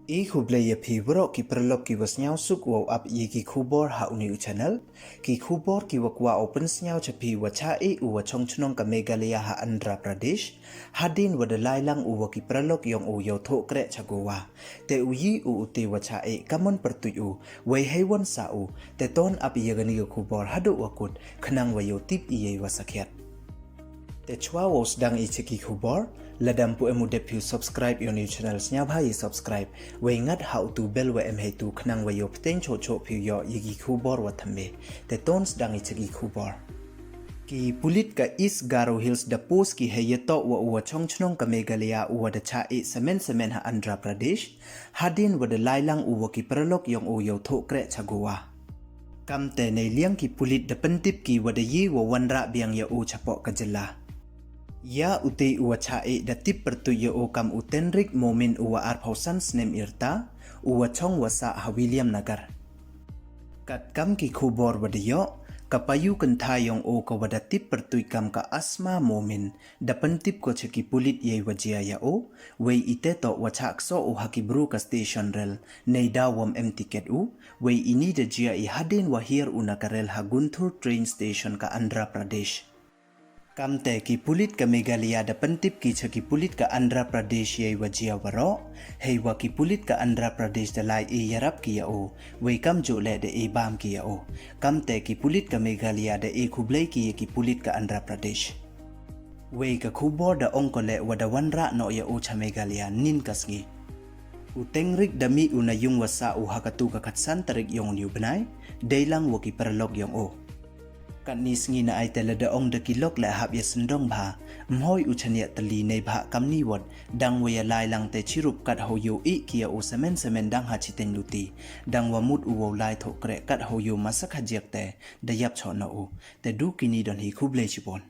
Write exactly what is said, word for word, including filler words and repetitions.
I khublei ya phi waroh ki paralok ki wa sniawsuk wow ap ya ki khubor ha uni u channel. Ki khubor ki wa kwah u pynsniaw cha phi wa chah e u wa chong chnong ka Meghalaya ha Andhra Pradesh. Hadien wa da lai lang u wa ki paralok yong u yow thoh kreh cha Goa. Te u yi u u te wa chah e kamon pyrtuit u, wei hei wan sa u, te ton ap ya kani ka khubor haduh wa kut, khnang wa yow tip i yei wa sakhiat. Te chwa wow sdang i cha ki khubor, lada ym pu em u dep phi u subscribe ya uni u channel, sniawbha i subscribe, wei ngat ha u tu bell wa em hei tu khnang wa yow pteng choh choh phi u yoh ya ki khubor wa thymme. Te ton sdang i cha ki khubor. Ki pulit ka East Garo Hills da post ki hei ya toh wa u wa chong chnong ka Meghalaya u wa da chah e semen semen ha Andhra Pradesh, hadien wa da lai lang u wa ki paralok yong u yow thoh kreh cha Goa. Kamte nei liang ki pulit da pyntip ki wa da yi wa wanrah biang ya u chapoh ka jylla. Ya u te u wa chah e da tip pyrtuit ya u kam u Tenrik Momin u wa arphaw san snem i rta, u wa chong wa sah ha William Nagar. Kat kam ki khubor wa da yoh, ka payu kynthai yong u ka wa da tip pyrtuit kam ka Asma Momin, da pyntip ko cha ki pulit yei wa jia ya u, wei i te toh wa chah ksoh u ha ki bru ka station rel, nei daw wam em tiket u, wei ini da jia i hadien wa hiar u na ka rel ha Guntur train station ka Andhra Pradesh. Kamte ki pulit ka Meghalaya da pyntip ki cha ki pulit ka Andhra Pradesh yei wa jia waroh, hei wa ki pulit ka Andhra Pradesh da lai e yarap ki ya u, wei kamjuh le da e bam ki ya u. Kamte ki pulit ka Meghalaya da e khublei ki ya ki pulit ka Andhra Pradesh. Wei ka khubor da ong ko le wa da wanrah noh ya u cha Meghalaya nin ka sngi. U Tenrik da mih u na yung wa sah u ha ka tu ka khatsan tarik yong uni u bnai, dei lang wa ki paralok yong u. Katni sngi na ai te lada ong da ki lok le hap ya syndong bha, mhoi u chaniah tylli nei bha kamni wot, dang wa ya lai lang te chirup kat hau yow i ki ya u semen semen dang ha chiteng luti, dang wa mut u wow lai thoh kreh kat hau yow masak ha jiak te, da yap choh noh u. Te du kini don hi, khublei chibon.